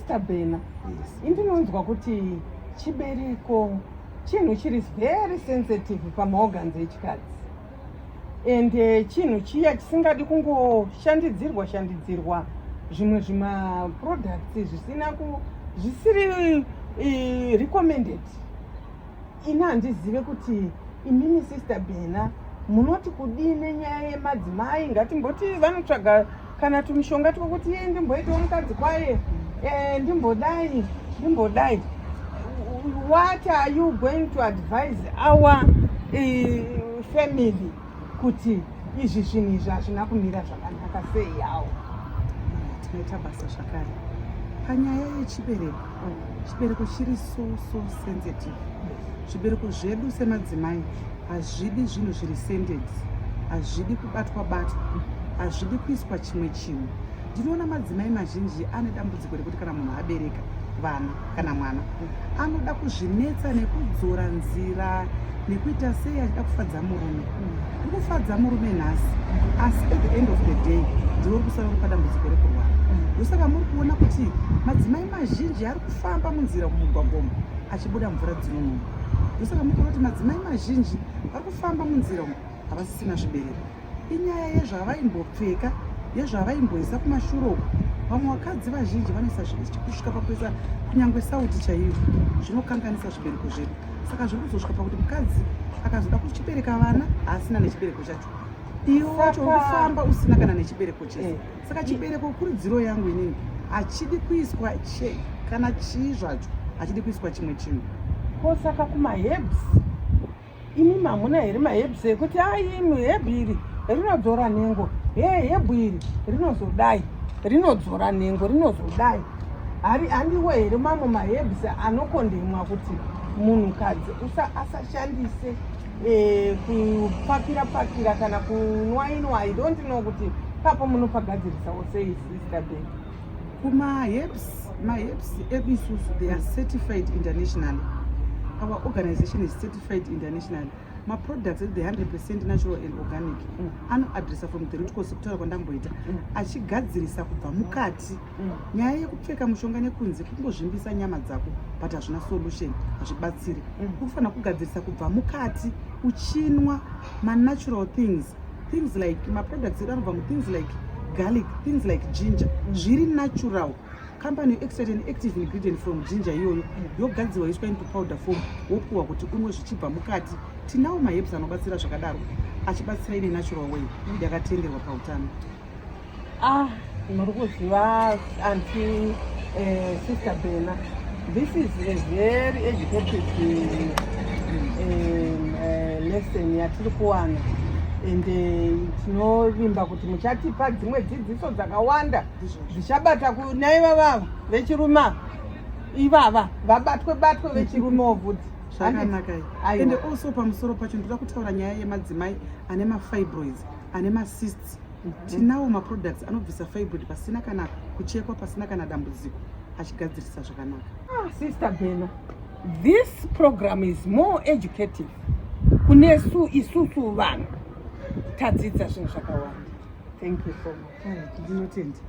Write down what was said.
Sister Bena, indinonzwa kuti chibereko chinhu chiri very sensitive pamaorgans echikadzi, and chinhu chiya chisingadi kungoshandidzirwa shandidzirwa zvimwe zvimaproducts zvisina ku zvisiri recommended. Ini handizive kuti imimi, Sister Bena, munoti kudii nenyaya yemadzimai. Ngatimboti vanotsvaga kana tumishonga twokuti iye ndimboitawo mukadzi kwaye, ndimbodai ndimbodai. What are you going to advise our family kuti izvi zvinhu izvi hazvina kumira zvakanaka sei yawo? Tinoita basa zvakare panyaya yechibereko. Chibereko chiri so so sensitive. Zvibereko zvedu semadzimai hazvidi zvinhu zviri scented, hazvidi kubatwa batwa, hazvidi kuiswa chimwe chinhu. Ndinoona madzimai mazhinji ane dambudziko rekuti kana munhu abereka vana kana mwana, anoda kuzvinetsa nekudzora nzira nekuita sei achida kufadza murume. Uri kufadza murume nhasi, asi at the end of the day ndiwe uri kusara uri padambudziko rekurwara. Ndosaka muri kuona kuti madzimai mazhinji ari kufamba munzira mumugwagwa umu achibuda mvura dzinonhuhwa. Ndosaka muri kuona kuti madzimai mazhinji vari kufamba munzira umu havasisina zvibereko. Inyaya yezvavaimbopfeka, yezvavaimboisa kumashure uku. Vamwe vakadzi vazhinji vanoisa kusvika pakuisa kunyange sauti chaiyo, zvinokanganisa zvibereko zvedu. Saka zviri kuzosvika pakuti mukadzi akazoda kuchibereka vana haasina nechibereko chacho. Iwe wacho uri kufamba usina kana nechibereko chese. Saka chibereko, kurudziro yangu inini, hachidi kuiswa kana chii zvacho, hachidi kuiswa chimwe chinhu. Ko saka kumaherbs, imi hamuna here maherbs ekuti ai herb iri rinodzora nhengo, he herb iri rinozodai, rinodzora nhengo, rinozodai? Hari handiwo here mamwe maherbs anokondemwa kuti munhukadzi asashandise kupakira pakira kana kunwa inwa? I don't know kuti papo munopagadzirisawo sei, Sister Ben. Kumaherbs, maherbs edu isusu, they are certified internationally. Our organization is certified internationally. Maproducts edu, the 100% natural and organic, anoadressa from the root cause, sekutaura kwandamboita, achigadzirisa kubva mukati. Nyaya yekupfeka mushonga nekunze kungozvimbisa nyama dzako, but hazvina solution, hazvibatsiri. Unofanira kugadzirisa kubva mukati uchinwa manatural things, things like maproducts edu anobva muthings like garlic, things like ginger, zviri natural. Company extract an active ingredient from ginger iyoyo, yogadzirwa, yoiswa into powder form, wopuwa kuti unwe zvichibva mukati. Tinawo maherbs anobatsira zvakadaro, achibatsira ine natural way yakatenderwa pautano. Ah, muri kuziva, anti Sister Bena, this is a very educated lesson yatiri kuwana, and tinovimba kuti muchatipa dzimwe dzidziso dzakawanda zvichabata kunaivavava vechirume ava, ivava vabatwe batwe vechirumewo futi. Zvakanaka. Ende also pamusoro pacho ndoda kutaura nyaya yemadzimai ane mafibroids, ane macysts. Tinawo maproducts anobvisa fibroid pasina kana kuchekwa, pasina kana dambudziko, achigadzirisa zvakanaka. Ah, Sister Bena, this program is more educative kunesu isusu vanhu tadzidza zvinhu zvakawanda. Thank you so much. Ndinotenda.